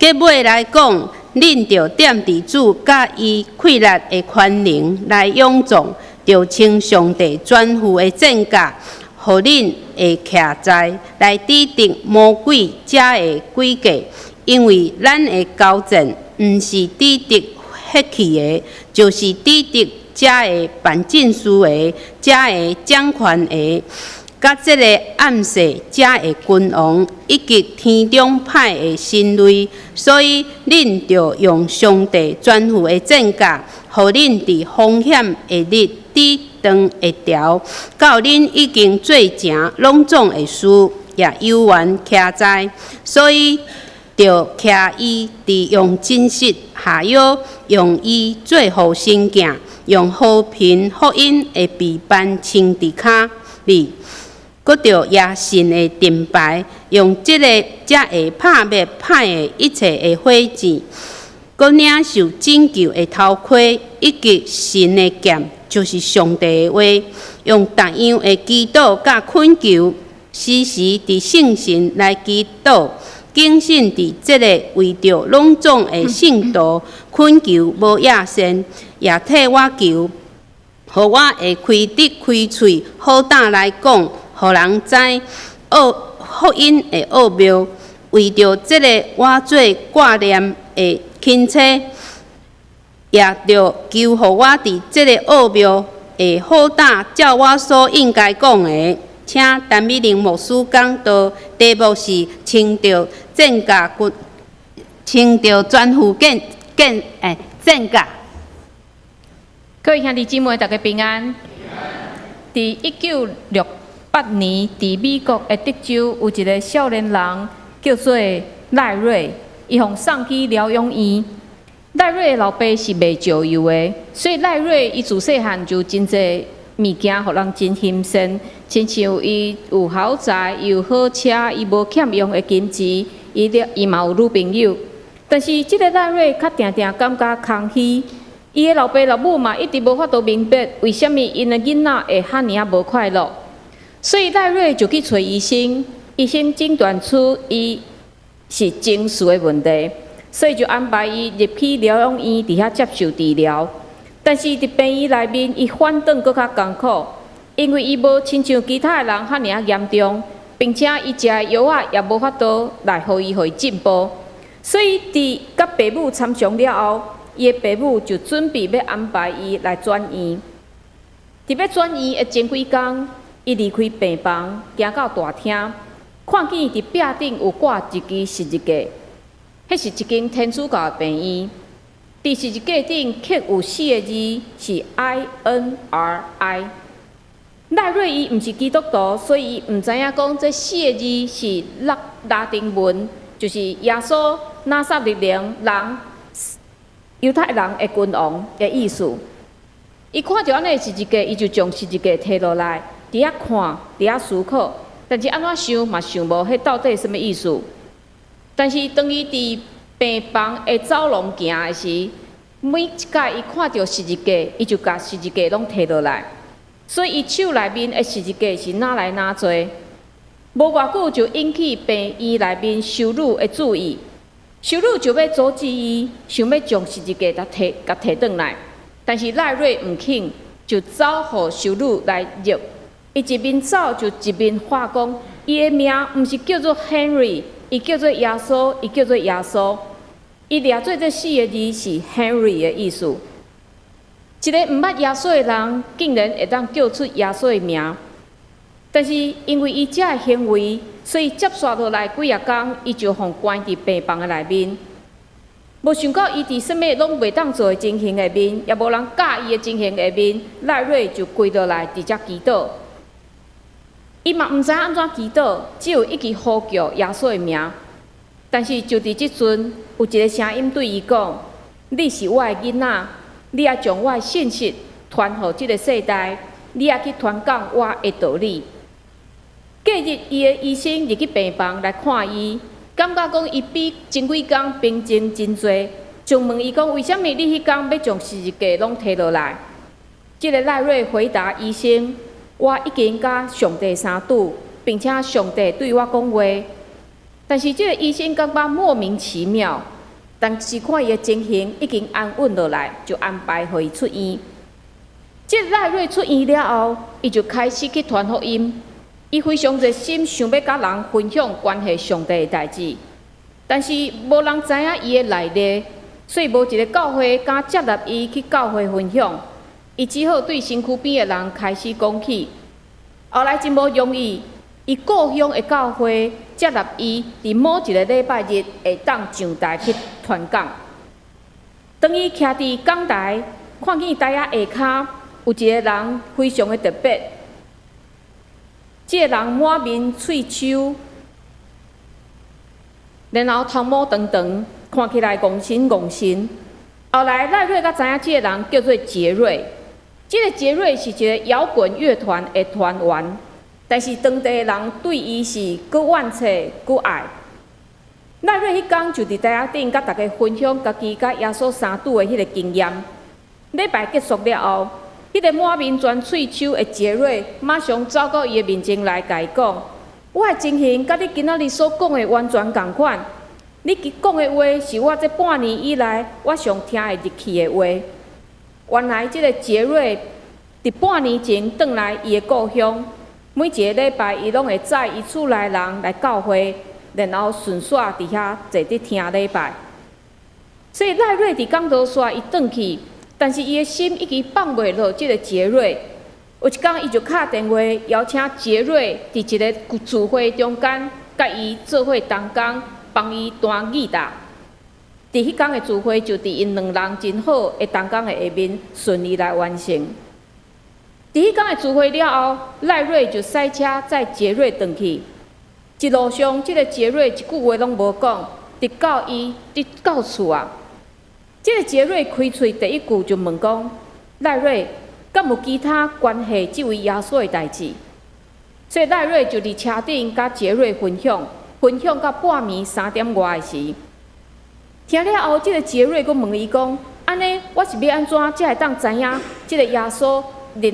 結尾來講，恁著踮佇主佮伊氣力的權能來勇壯，著穿上帝全副的戰甲，予恁會徛在來抵擋魔鬼遮的詭計。因為咱的交戰毋是抵擋血氣的，就是抵擋遮的辦政事的、遮的掌權的，佮這个暗世遮的君王，以及天中歹的神類。所以恁著用上帝全副的戰甲，予恁佇風險的日抵擋會牢，到恁已經做成攏總的事，也猶原徛在。所以著徛伊佇用真實下腰，用伊做護身鏡，用和平福音的臂扳穿佇跤裡，閣著攑信的盾牌，用這个才會拍滅歹的一切的火箭，閣領受拯救的頭盔，以及神的劍，就是上帝的話，用逐樣的祈禱佮懇求，時時佇聖神來祈禱。謹慎佇這个為著攏總的聖徒懇求無厭倦，也替我求，予我會開得開喙，好膽來講，予人知奧福音的奧妙。為著這个，我做掛鏈的钦差，也著求予我佇這个奧妙會好膽照我所應該講的。請陳美玲牧師講道，題目是穿著戰甲軍，穿著全副劍劍欸戰甲。各位兄弟姊妹，大家平安。佇1968年，佇美國的德州有一个少年人叫做賴瑞，伊予送去療養院。賴瑞的老爸是賣石油的，所以賴瑞伊自細漢就真濟物件，予人真欣羨，親像伊有豪宅，伊有好車，伊無欠用的金錢，伊了伊嘛有女朋友。但是這个賴瑞較定定感覺空虛，伊的老爸老母嘛一直無法度明白，為啥物𪜶的囡仔會遐爾仔無快樂。所以賴瑞就去揣醫生，醫生診斷出伊是情緒的問題，所以就安排伊入去療養院，佇遐接受治療。但是佇病院內面，伊反轉閣較艱苦，因為伊無親像其他的人遐爾仔嚴重，並且伊食的藥仔也無法度來予伊進步。所以佇佮爸母參詳了後，伊的爸母就準備欲安排伊來轉院。佇欲轉院的前幾工，伊離開病房，行到大廳，看見佇壁頂有掛一支十字架，彼是一間天主教的病院。佇十字架頂刻有四个字，是 INRI。賴瑞伊毋是基督徒，所以伊毋知影講這四个字是拉丁文，就是耶穌拿撒勒人猶太人的君王的意思。伊看著按呢十字架，伊就將十字架提落來，佇遐看，佇遐思考。但是按怎想嘛想無，彼到底啥物意思？但是當伊佇病房的走廊行的時，每一擺伊看著十字架，伊就共十字架攏提落來。所以伊手內面的十字架是愈來愈濟。無偌久就引起病院內面修女的注意，修女就欲阻止伊，想欲將十字架共提轉來。但是賴瑞毋肯，就走予修女來入。伊一面走就一面喊講，伊的名毋是叫做 Henry，伊叫做耶穌，伊叫做耶穌。伊掠做這四个字是 Henry 的意思。一个毋捌耶穌的人，竟然會當叫出耶穌的名。但是因為伊這个行為，所以接紲落來幾仔工，伊就予關佇病房的內面。無想到伊佇啥物攏袂當做的情形下面，也無人佮意的情形下面，賴瑞就跪落來佇遮祈禱。伊嘛毋知按怎祈禱，只有一直呼叫耶穌的名。但是就佇這陣，有一个聲音對伊講：“你是我的囡仔，你愛將我的信息傳予這个世代，你愛去傳講我的道理。”隔日，伊的醫生入去病房來看伊，感覺講伊比前幾工平靜真濟，就問伊講：“為啥物你彼工欲將十字架攏提落來？”這个賴瑞回答醫生：“我已經佮上帝相拄，並且上帝對我講話。”但是這个醫生感覺莫名其妙，但是看伊的情形已經安穩落來，就安排予伊出院。這個賴瑞出院了後，伊就開始去傳福音。伊非常熱心，想欲佮人分享關係上帝的代誌，但是無人知影伊的來歷，所以無一個教會敢接納伊去教會分享。伊只好對身軀邊的人開始講起。後來真無容易，伊故鄉的教會接納伊，佇某一個禮拜日會當上台去傳講。當伊徛佇講台，看見台仔下跤有一個人非常的特別。這個人滿面喙鬚，然後頭毛長長，看起來戇神戇神。後來賴瑞才知影這個人叫做傑瑞。這個傑瑞是一個搖滾樂團的團員，但是當地的人對伊是閣怨嗟閣愛。賴瑞彼工就佇台仔頂佮大家分享家己佮耶穌相拄的彼個經驗。禮拜結束了後，彼個滿面全喙鬚的傑瑞馬上走到伊的面前來，共伊講：我的情形佮你今仔日所講的完全仝款。你講的話是我這半年以來我上聽會入去的話。原來這個傑瑞佇半年前轉來伊的故鄉，每一個禮拜伊攏會載伊厝內人來教會，然後順紲佇遐坐佇聽禮拜。所以賴瑞佇講道煞伊轉去，但是伊的心一直放袂落這個傑瑞。有一工，伊就敲電話邀請傑瑞佇一個聚會中間，佮伊做伙同工，幫伊彈吉他。佇彼工的聚會，就佇𪜶兩人真好的同工的下面順利來完成。佇彼工的聚會了後，賴瑞就駛車載傑瑞轉去。一路上，這個傑瑞一句話攏無講，直到伊直到厝啊。這個傑瑞開喙第一句就問講：賴瑞，敢有其他關係這位耶穌的代誌？所以賴瑞就佇車頂佮傑瑞分享，分享到半暝3點外的時。聽了後，這個傑瑞閣問伊講：按呢，我是欲按怎才會當知影這個耶穌，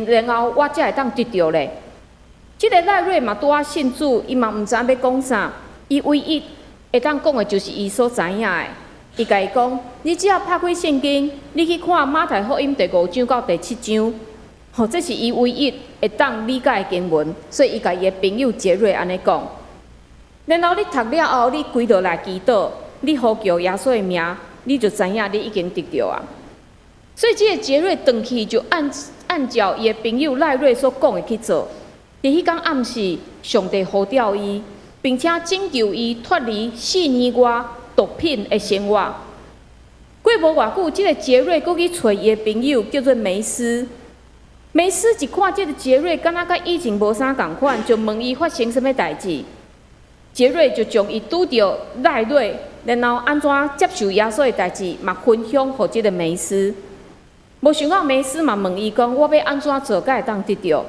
然後我才會當得著咧？這個賴瑞嘛拄仔信主，伊嘛毋知影欲講啥，伊唯一會當講的就是伊所知影的。伊共伊講：你只要拍開聖經，你去看馬太福音第五章到第七章，吼，這是伊唯一會當理解的經文，所以伊共伊的朋友傑瑞按呢講。然後你讀了後，你跪落來祈禱，你呼叫耶穌的名，你就知影你已經得著啊。所以這個傑瑞轉去就按照伊的朋友賴瑞所講的去做。佇彼工暗時，上帝呼召伊，並且拯救伊脫離4年外毒品的生活。過無偌久，這個傑瑞閣去揣伊的朋友，叫做梅斯。梅斯一看這個傑瑞，敢若佮以前無啥仝款，就問伊發生啥物代誌。傑瑞就將伊拄著賴瑞，然後按怎接受耶穌的代誌，嘛分享予這個梅斯。無想到梅斯嘛問伊講：我欲按怎做，才會當得著？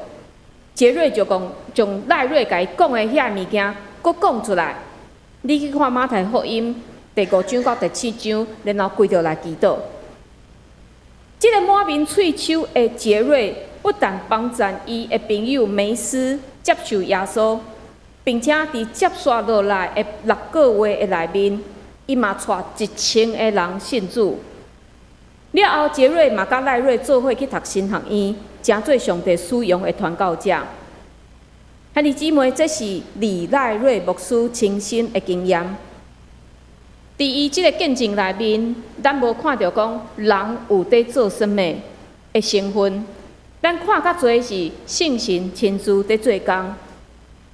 傑瑞就講，將賴瑞共伊講的遐物件，閣講出來。你去看馬太福音第五章到第七章，然後跪落來祈禱。這個滿面喙鬚的傑瑞，不但幫贊伊的朋友梅斯接受耶穌，並且佇接紲落來的6個月的內面，伊嘛帶1000個人信主。了後，傑瑞嘛佮賴瑞做伙去讀神學院，成做上帝使用的傳教者。兄弟姊妹，這是李賴瑞牧師親身的經驗。佇伊這個見證內面，咱無看著講人有佇做啥物的成分，咱看較濟是聖神親自佇做工。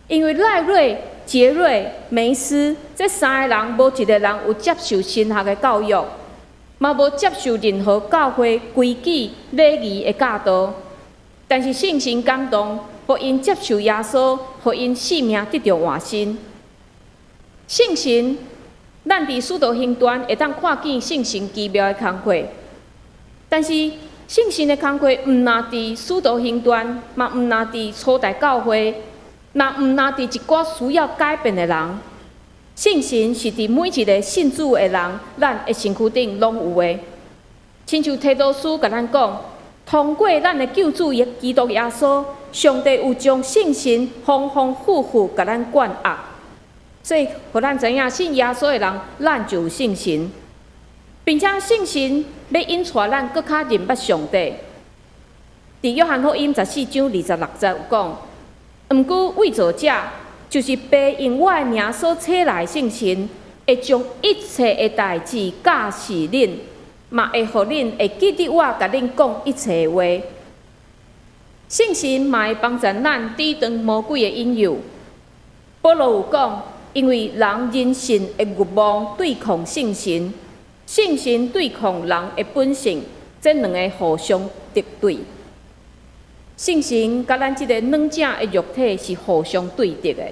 因為賴瑞、傑瑞、梅斯這三個人，無一個人有接受神學的教育，嘛無接受任何教會規矩禮儀的教導，但是聖神感動，予𪜶接受耶穌，予𪜶性命得著換新。聖神，咱佇使徒行傳會當看見聖神奇妙的工課，但是聖神的工課毋但佇使徒行傳，嘛毋但佇初代教會，嘛毋但佇一寡需要改變的人。聖神是佇每一個信主的人，咱的身軀頂攏有的。親像提多書共咱講，通過咱的救主耶基督耶穌，上帝有將聖神豐豐富富共咱灌壓。所以，予咱知影信耶穌的人，咱就有聖神。並且聖神欲引帶咱閣較認捌上帝。佇約翰福音14章26節有講，毋過慰助者就是父用我的名所差來的聖神，會將一切的代誌教示恁，嘛會予恁會記得我共恁講一切的話。聖神嘛會幫助咱抵擋魔鬼的引誘。保羅有講，因為人人性的欲望對抗聖神，聖神對抗人的本性，這兩个互相敵對。聖神佮咱這个軟正的肉體是互相對敵的，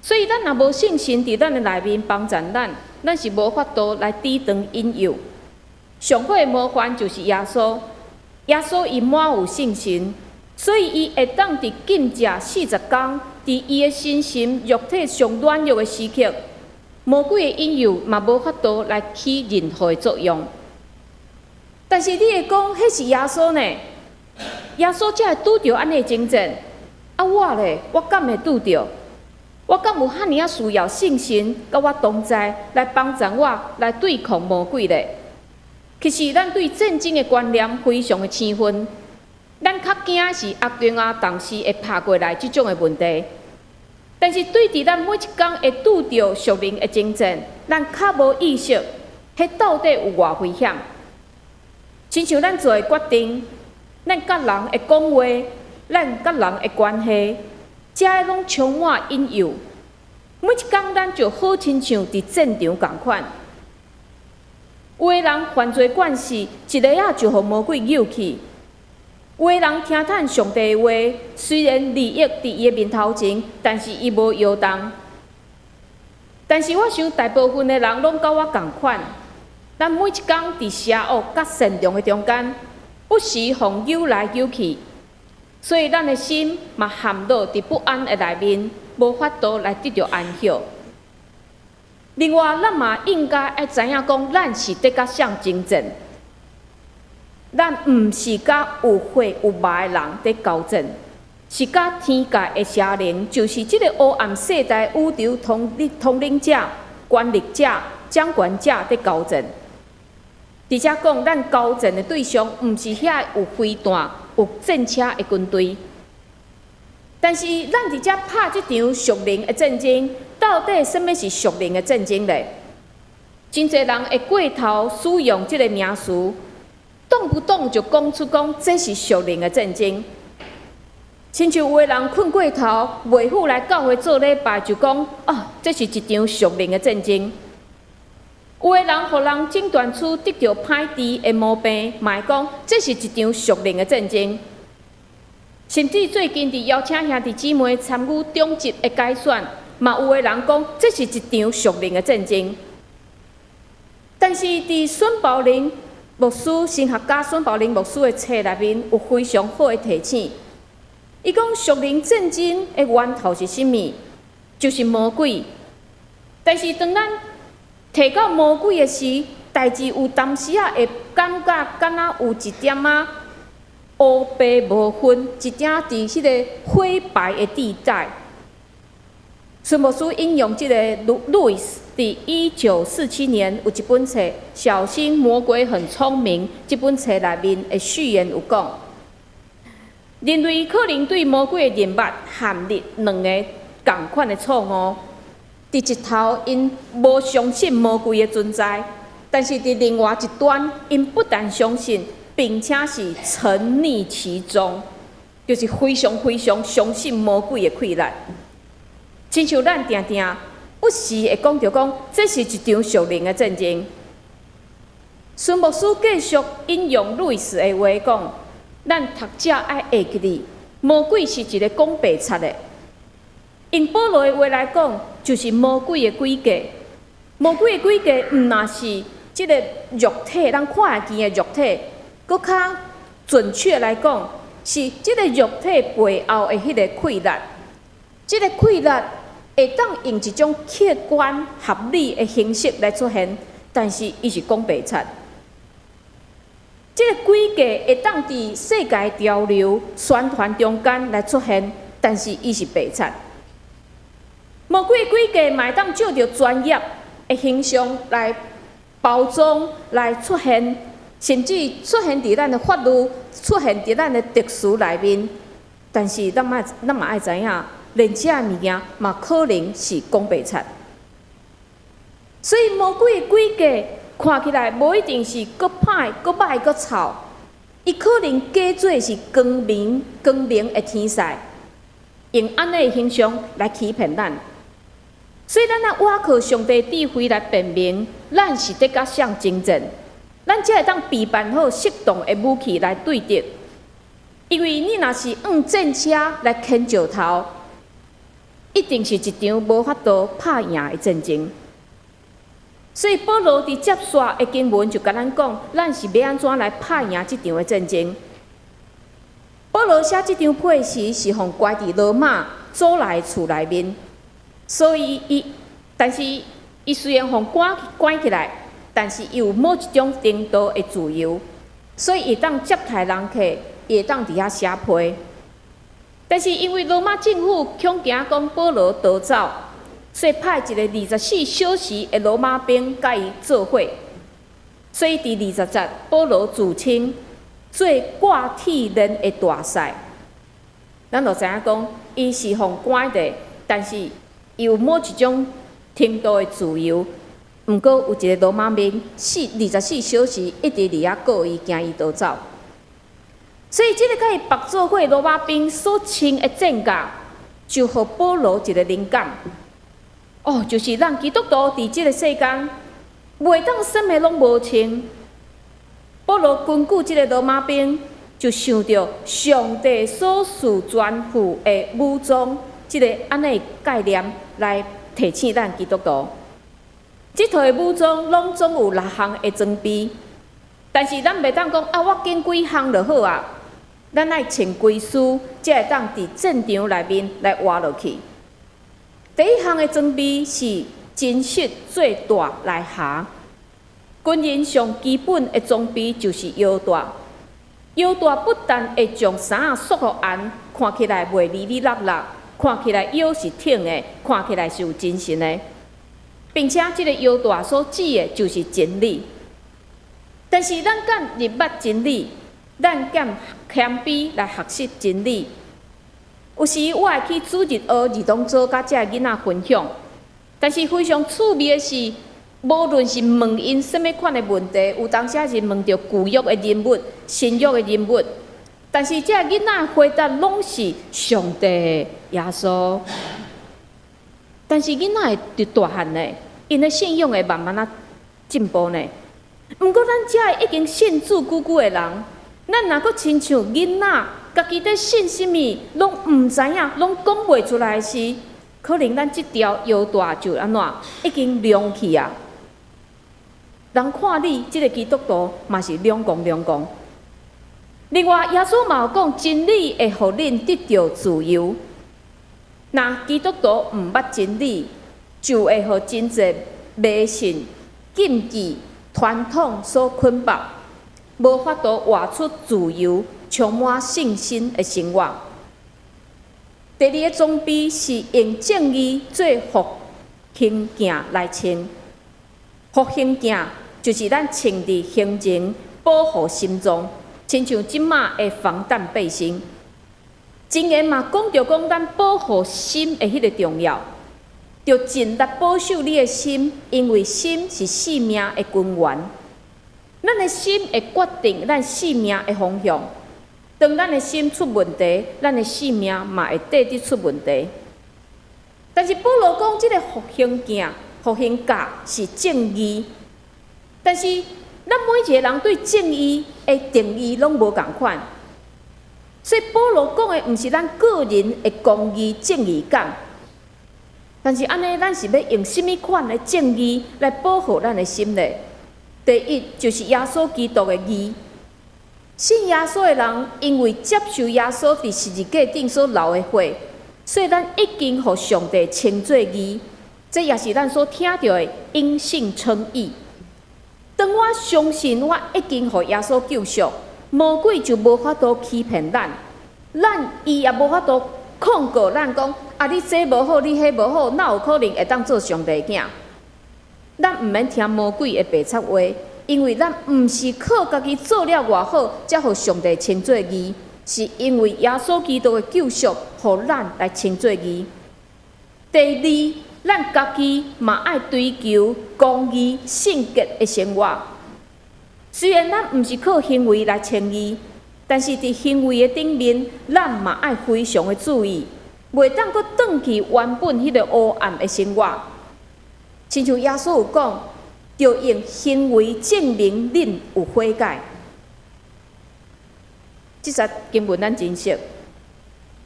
所以咱若無聖神佇咱的內面幫助咱，咱是無法度來抵擋引誘。上好的模範就是耶穌，耶穌伊滿有聖神，所以伊會當佇禁食40工，佇伊的身心肉體上軟弱的時刻，魔鬼的引誘嘛無法度來起任何的作用。但是你會講，彼是耶穌呢？耶穌才會拄著按呢的爭戰，啊我咧，我敢會拄著？我敢有遐爾仔需要聖神佮我同在，來幫助我來對抗魔鬼咧？其實咱對戰爭的觀念非常的生分，咱較驚是阿公啊同事會拍過來這種的問題，但是對佇咱每一工會拄著屬靈的爭戰，咱較無意識，彼到底有偌危險？親像咱做的決定，咱佮人的講話，咱佮人的關係，這攏充滿引誘。每一工咱就好親像佇戰場仝款。有的人犯罪慣勢，一下仔就予魔鬼誘去；有的人聽趁上帝的話，雖然利益佇伊的面頭前，但是伊無搖動。但是我想大部分的人攏佮我仝款，咱每一工佇邪惡佮善良的中間，不時予誘來誘去，所以咱的心嘛陷落佇不安的內面，無法度來得著安息。另外，咱嘛應該愛知影講，咱是佇佮誰爭戰，咱毋是佮有血有肉的人佇交戰，是佮天界的邪靈，就是這个黑暗世代宇宙統領者、權力者、掌權者佇交戰。佇遮講，咱交戰的對象毋是遐有飛彈、有戰車的軍隊，但是咱佇遮拍這場屬靈的戰爭，到底啥物是屬靈的戰爭咧？真濟人會過頭使用這个名詞，動不動就講出講這是屬靈的戰爭。親像有的人睏過頭，袂赴來教會做禮拜，就講啊，這是一場屬靈的戰爭。有的人予人診斷出得著歹治的毛病，嘛會講這是一場屬靈的戰爭。甚至最近佇邀請兄弟姊妹參與長執的改選，嘛有的人講這是一場屬靈的戰爭。但是佇孫寶玲牧師神學家孫寶玲牧師的冊內面有非常好的提醒。伊講屬靈戰爭的源頭是啥物？就是魔鬼。但是當咱提到魔鬼的時，代誌有當時仔會感覺敢若有一點仔烏白無分，一點佇彼个灰白的地帶。孫牧師引用這个路易斯佇1947年有一本冊《小心魔鬼很聰明》這本冊內面的序言有講，人類可能對魔鬼的認捌陷入兩个仝款的錯誤。佇一頭，𪜶無相信魔鬼的存在；但是佇另外一端，𪜶不但相信，並且是沉溺其中，就是非常非常相信魔鬼的氣力。親像咱定定不時會講著講，這是一場屬靈的戰爭。孫牧師繼續引用路易斯的話講：咱讀者愛會記得，魔鬼是一个講白賊的。用保羅的話來講，就是魔鬼的詭計。魔鬼的詭計毋但是這个肉體，咱看會見的肉體，閣較準確來講，是這个肉體背後的彼个氣力。這个氣力會當用一種客觀合理的形式來出現，但是伊是講白賊。這个詭計會當佇世界潮流宣傳中間來出現，但是伊是白賊。魔鬼詭計嘛會當借著專業的形象來包裝來出現，甚至出現佇咱的法律，出現佇咱的特殊內面。但是咱嘛愛知影，連這物件嘛可能是講白賊。所以魔鬼的詭計看起來無一定是閣歹、閣歹、閣臭，伊可能假做是光明、光明的天使，用按呢的形象來欺騙咱。所以咱若倚靠上帝智慧來辨明，咱是佇佮誰爭戰，咱才會當備辦好適當的武器來對敵。因為你若是用戰車來牽石頭，一定是一場無法度拍贏的戰爭。所以保羅佇接續的經文就共咱講，咱是欲按怎來拍贏這場的戰爭。保羅寫這張批時是予關佇羅馬祖來厝內面，所以伊，但是伊雖然予關起來，但是伊有某一種程度的自由，所以伊會當接待人客，伊會當佇遐寫批。但是因為羅馬政府恐驚講保羅逃走，所以派一個24小時的羅馬兵共伊做伙。所以佇20節，保羅自稱做掛鐵鏈的大使。咱就知影講，伊是予關的，但是伊有某一種程度的自由。毋過有一個羅馬兵，24小時一直佇遐顧伊，驚伊逃走。所以這个共伊縛做伙羅馬兵所穿的戰甲，就予保羅一個靈感。哦，就是咱基督徒佇這个世間，袂當啥物攏無穿。保羅根據這个羅馬兵，就想著上帝所賜全副的武裝，這个按呢概念來提醒咱基督徒。這套的武裝攏總有六項的裝備，但是咱袂當講啊，我揀幾項就好啊。咱愛穿規束，才會當佇戰場內面來活落去。第一項的裝備是真實做帶來縖。軍人上基本的裝備就是腰帶。腰帶不但會將衫仔束予絚，看起來袂離離落落，看起來腰是挺的，看起來是有精神的，並且這个腰帶所指的就是真理。但是咱敢入捌真理，咱敢謙卑來學習真理。有時我會去主日學兒童組佮這个囡仔分享，但是非常趣味的是，無論是問𪜶啥物款的問題，有當時是問著舊約的人物、新約的人物，但是這个囡仔回答攏是上帝、耶穌。但是囡仔會佇大漢呢，𪜶的信仰會慢慢仔進步呢。毋過咱這已經信主久久的人，咱若閣親像囡仔，家己佇信啥物，攏毋知影，攏講袂出來時，可能咱這條腰帶就按怎已經涼去啊。人看你這个基督徒嘛是兩光兩光。另外，耶穌嘛有講，真理會予恁得著自由。若基督徒毋捌真理，就會予真濟迷信、禁忌、傳統所捆綁，無法度活出自由、充滿信心的生活。第二个裝備是用正義做復興鏡來穿。復興鏡就是咱穿佇胸前保護心臟，親像這馬的防彈背心。箴言嘛講著講咱保護心的彼个重要，著盡力保守你的心，因為心是性命的根源。咱的心會決定咱性命的方向。當咱的心出問題，咱的性命嘛會綴佇出問題。但是保羅講，這个復興鏡、復興甲是正義，但是咱每一个人對正義的定義攏無仝款，所以保羅講的毋是咱個人的公義、正義感，但是按呢，咱是欲用啥物款的正義來保護咱的心呢？第一就是耶穌基督的義。信耶穌的人，因為接受耶穌佇十字架頂所流的血，所以咱已經予上帝稱做義。這也是咱所聽著的因信稱義。當我相信我已經予耶穌救贖，魔鬼就無法度欺騙咱，伊也無法度控告咱講啊，你這無好，你彼無好，哪有可能會當做上帝囝？咱毋免聽魔鬼的白賊話，因為咱毋是靠家己做了偌好，才予上帝稱做義，是因為耶穌基督的救贖，予咱來稱做義。第二，咱家己嘛愛追求公義、聖潔的生活。雖然咱毋是靠行為來稱義，但是佇行為的頂面，咱嘛愛非常的注意，袂當閣轉去原本彼个黑暗的生活。親像耶穌有講，著用行為證明恁有悔改。這節經文咱真熟，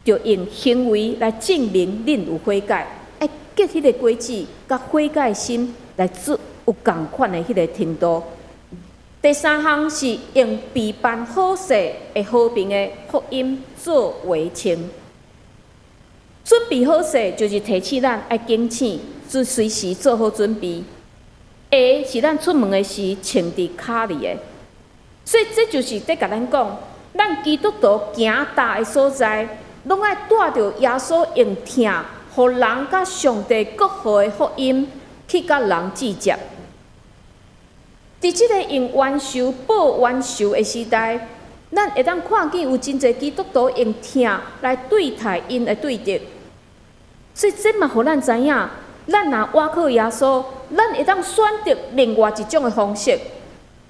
著用行為來證明恁有悔改，愛結彼個果子，佮悔改心來做有仝款的彼个程度。第三項是用備辦好勢的和平的福音做圍穿。準備好勢就是提醒咱愛警醒，做隨時做好準備。鞋是咱出門的時穿佇跤裡的，所以這就是佇共咱講，咱基督徒行踏的所在，攏愛帶著耶穌用疼，予人佮上帝國和的福音去佮人接觸。佇這个用冤仇報冤仇的時代，咱會當看見有真濟基督徒用疼來對待𪜶的對敵。所以這嘛予咱知影，咱若倚靠耶穌，咱會當選擇另外一種的方式，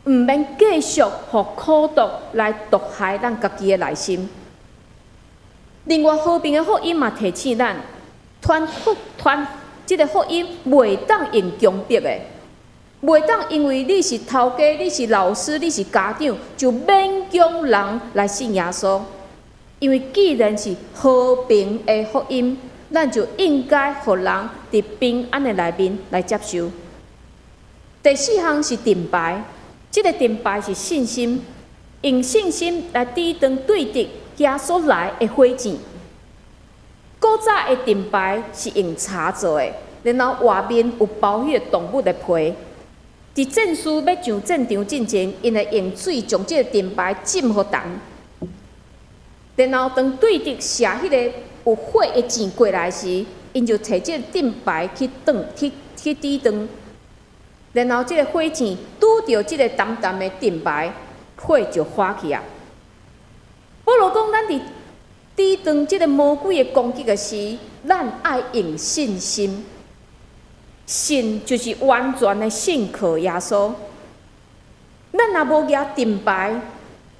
毋免繼續予苦毒來毒害咱家己的內心。另外，和平的福音嘛提醒咱，傳這个福音袂當用強迫的。袂當因為你是頭家、你是老師、你是家長，就勉強人來信耶穌。因為既然是和平的福音，咱就應該予人佇平安的內面來接受。第四項是盾牌，這个盾牌是信心，用信心來抵擋對敵耶穌來的火箭。古早的盾牌是用柴做的，然後外面有包彼个動物的皮。佇戰士欲上戰場進前，𪜶會用水將這个盾牌浸予澹。然後當對敵射彼個有火的箭過來時，𪜶就提這个盾牌去擋、去抵擋。然後這个火箭拄著這个澹澹的盾牌，火就發起啊。保羅講，咱佇抵擋這个魔鬼的攻擊的時，咱愛用信心。信就是完全的信靠耶穌。咱若無舉盾牌，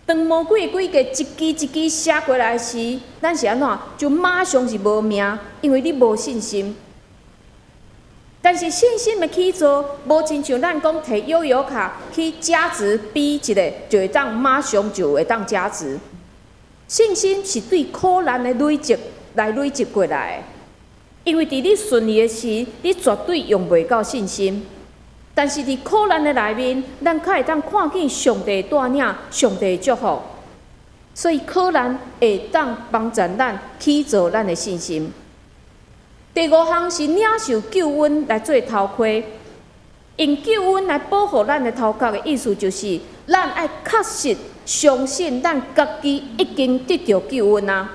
當魔鬼的詭計一支一支射過來時，咱是按怎？就馬上是無命，因為你無信心。但是信心的起造，無親像咱講提悠遊卡去加值比一下，就會當馬上就會當加值。信心是對苦難的累積來累積過來的。因為佇你順利的時，你絕對用袂到信心；但是佇苦難的內面，咱較會當看見上帝帶領、上帝祝福。所以苦難會當幫助咱起造咱的信心。第五項是領受救恩來做頭盔，用救恩來保護咱的頭殼的意思就是，咱愛確實相信咱家己已經得著救恩啊。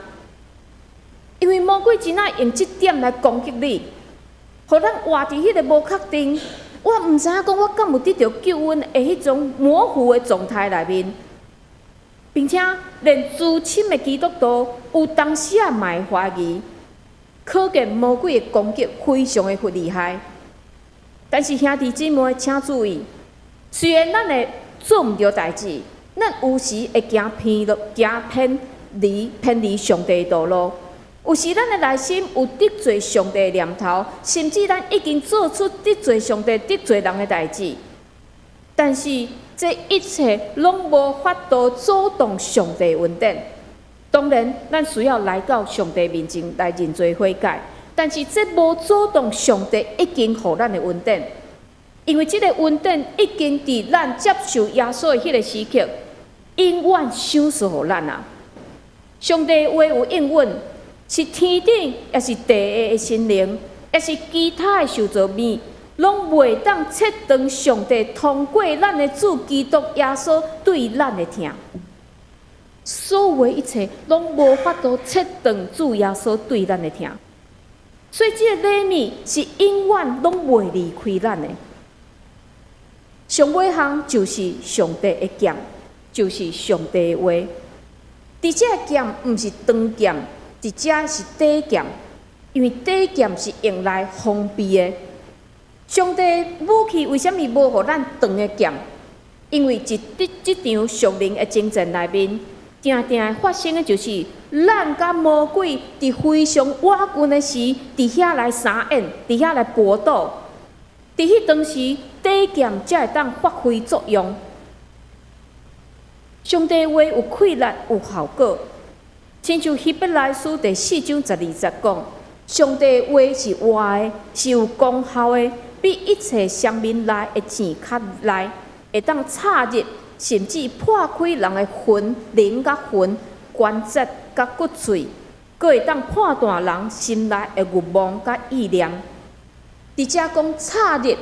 因為魔鬼真愛用這點來攻擊你，予咱活佇彼個無確定，我毋知影講我敢有得著救恩的彼種模糊的狀態內面，並且連資深的基督徒有當時仔嘛會懷疑，可見魔鬼的攻擊非常的厲害。但是兄弟姊妹，請注意，雖然咱會做毋著代誌，咱有時會行偏路，行偏離上帝的道路。有時咱的內心有得罪上帝的念頭，甚至咱已經做出得罪上帝、得罪人的代誌。但是這一切攏無法度阻擋上帝恩典。當然，咱需要來到上帝面前來認罪悔改，但是這無阻擋上帝已經予咱的恩典，因為這个恩典已經佇咱接受耶穌的彼个時刻，永遠賞賜予咱啊！上帝話有應允，是天頂，抑是地下的神靈，抑是其他的受造物，攏袂當切斷上帝通過咱的主基督耶穌對咱的疼。所有的一切攏無法度切斷主耶穌對咱的疼。所以這个禮物是永遠攏袂離開咱的。上尾項就是上帝的劍，就是上帝的話。佇這个劍毋是長劍，佇這是短劍，因為短劍是用來防備的。上帝武器為啥物無予咱長的劍？因為佇這場屬靈的爭戰內面，定定會發生的就是咱佮魔鬼佇非常倚近的時，佇遐來相演，佇遐來搏鬥。佇彼當時，短劍才會當發揮作用。上帝話有氣力，有效果。親像希伯來書第4章12節講，上帝話是活的，是有功效的，比一切雙面刃的刃較利，會當插入，甚至破開人的魂、靈佮魂、關節佮骨髓，閣會當判斷人心內的慾望佮意念。佇遮講插入、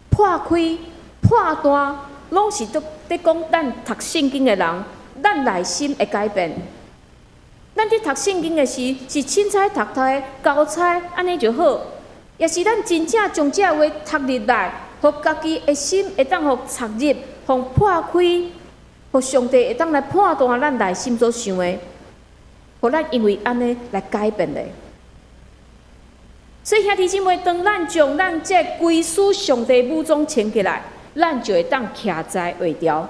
破開、判斷，攏是佇講咱讀聖經的人，咱內心會改變。咱佇讀聖經的時，是凊彩讀讀的，交差按呢就好，抑是咱真正將這話讀入來，予家己的心會當予插入，予破開，予上帝會當來判斷咱內心所想的，予咱因為按呢來改變的。所以兄弟姊妹，當咱將咱這歸屬上帝武裝穿起來，咱就會當徛在會牢。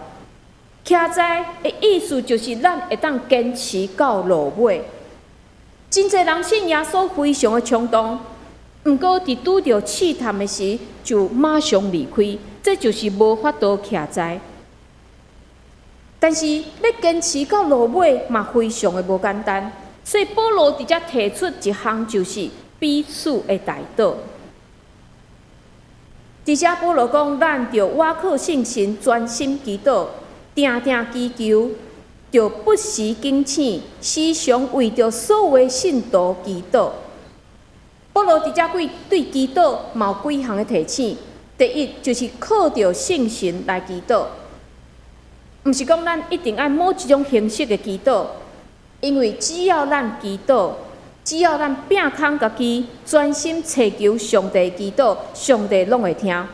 徛在的意思就是咱會當堅持到落尾。真濟人信耶穌非常的衝動，毋過佇拄著試探的時，就馬上離開，這就是無法度徛在。但是欲堅持到落尾嘛，非常的無簡單。所以保羅佇遮提出一項，就是彼此的代禱。佇遮保羅講，咱著倚靠聖神，專心祈禱，定定祈求，著不時警醒，時常為著所有信徒祈禱。保羅佇遮幾對祈禱嘛有幾項的提醒。第一，就是靠著聖神來祈禱，毋是講咱一定愛某一種形式的祈禱，因為只要咱祈禱，只要咱摒空家己，專心尋求上帝祈禱，上帝攏會聽。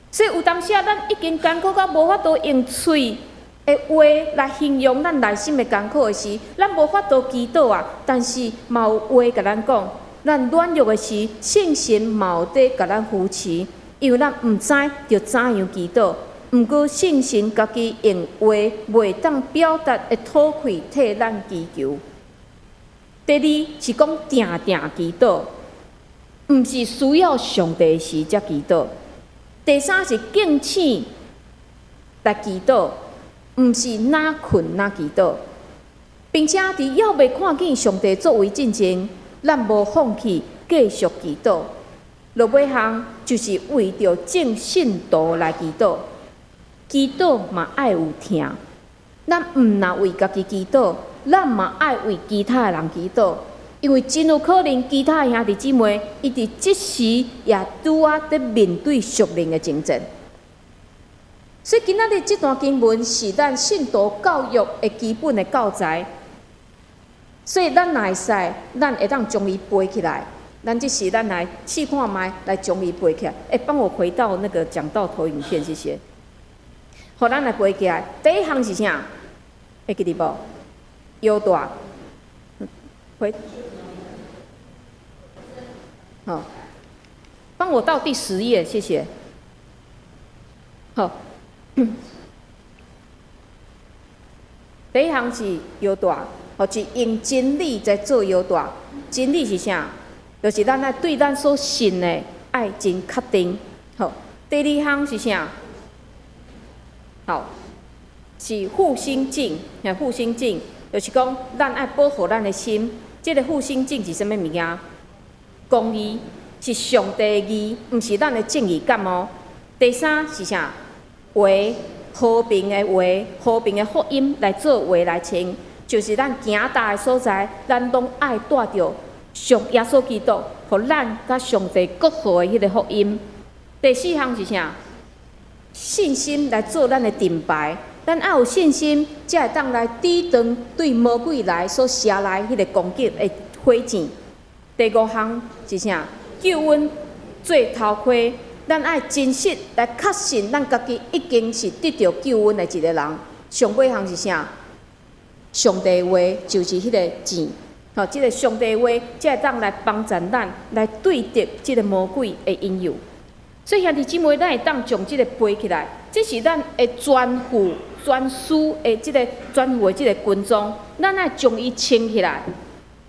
所以有當時啊，咱已經艱苦到無法度用喙的話來形容咱內心的艱苦的時，咱無法度祈禱啊。但是嘛有話共咱講，咱軟弱的時，聖神嘛有佇共咱扶持，因為咱毋知著怎樣祈禱。毋過聖神家己用話袂當表達的吐氣替咱祈求。第二是講定定祈禱，毋是需要上帝時才祈禱。第三是警醒來祈禱，毋是若睏若祈禱，並且佇猶未看見上帝作為進前，咱無放棄，繼續祈禱。落尾項就是為著眾信徒來祈禱，祈禱嘛愛有疼。咱毋若為家己祈禱，咱嘛愛為其他的人祈禱，因為真有可能其他的兄弟姊妹，伊佇這時也拄仔佇面對屬靈的爭戰。所以今仔日這段經文是咱信徒教育的基本的教材，所以咱若會使，咱會當將伊背起來。咱這時咱來試看覓，來將伊背起來。欸，幫我回到那個講道投影片，謝謝。好，咱來背起來。第一項是啥？會記得無？腰帶，回，好，幫我到第10頁，謝謝。好，第一項是腰帶，吼，是用真理來做腰帶。真理是啥？就是咱愛對咱所信的愛真確定。好，第二項是啥？好，是護心鏡，護心鏡就是講咱愛保護咱的心。這個護心鏡是啥物物件？公義是上帝的義，毋是咱的正義感哦。第三是啥？話和平的話，和平的福音來做鞋來穿，就是咱行踏的所在，咱攏愛帶著上耶穌基督，予咱佮上帝國和的彼个福音。第四項是啥？信心來做咱的盾牌，咱愛有信心，才會當來抵擋對魔鬼來所射來彼个攻擊的火箭。第五項是啥？救恩做頭盔，咱愛真實來確信，咱家己已經是得著救恩的一个人。上尾項是啥？上帝話就是彼个箭，吼，這个上帝話才會當來幫助咱來對敵這个魔鬼的引誘。所以兄弟姊妹，咱會當將這个背起來，這是咱的全副全書的這个全副的這个軍裝，咱愛將伊穿起來。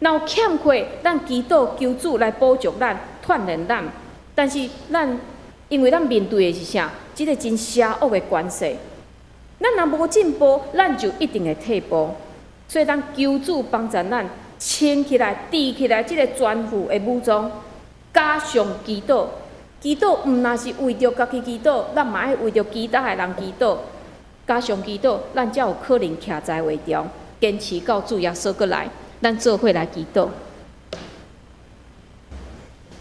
若有欠缺，咱祈禱求主來補足咱、鍛鍊咱。但是咱因為咱面對的是啥？這个真邪惡的權勢。咱若無進步，咱就一定會退步。所以咱求主幫助咱穿起來、戴起來這个全副的武裝，加上祈禱。祈禱毋但是為著家己祈禱，咱嘛愛為著其他的人祈禱。加上祈禱，咱才有可能徛在話中，堅持到主耶穌閣來。咱做伙來祈禱。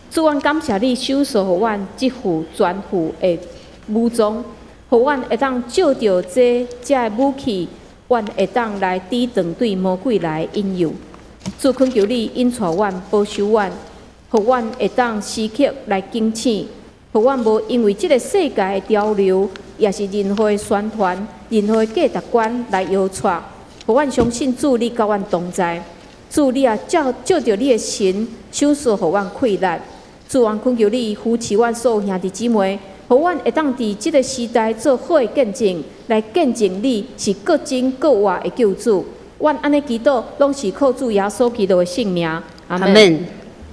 主，阮感謝你，賞賜予阮這副全副的武裝，予阮會當藉著這个武器，阮會當來抵擋對魔鬼來引誘。主，懇求你引帶阮、保守阮，予阮會當時刻來警醒，予阮無因為這个世界的潮流，抑是任何的宣傳、任何的價值觀來搖掣，予阮相信主你佮阮同在。主，你也藉著你的神賞賜予阮氣力。主，阮懇求你扶持阮所有兄弟姊妹，予阮會當佇這个時代做好的見證，來見證你是閣真閣活的救主。阮按呢祈禱，攏是靠主耶穌基督的聖名。阿門。阿門。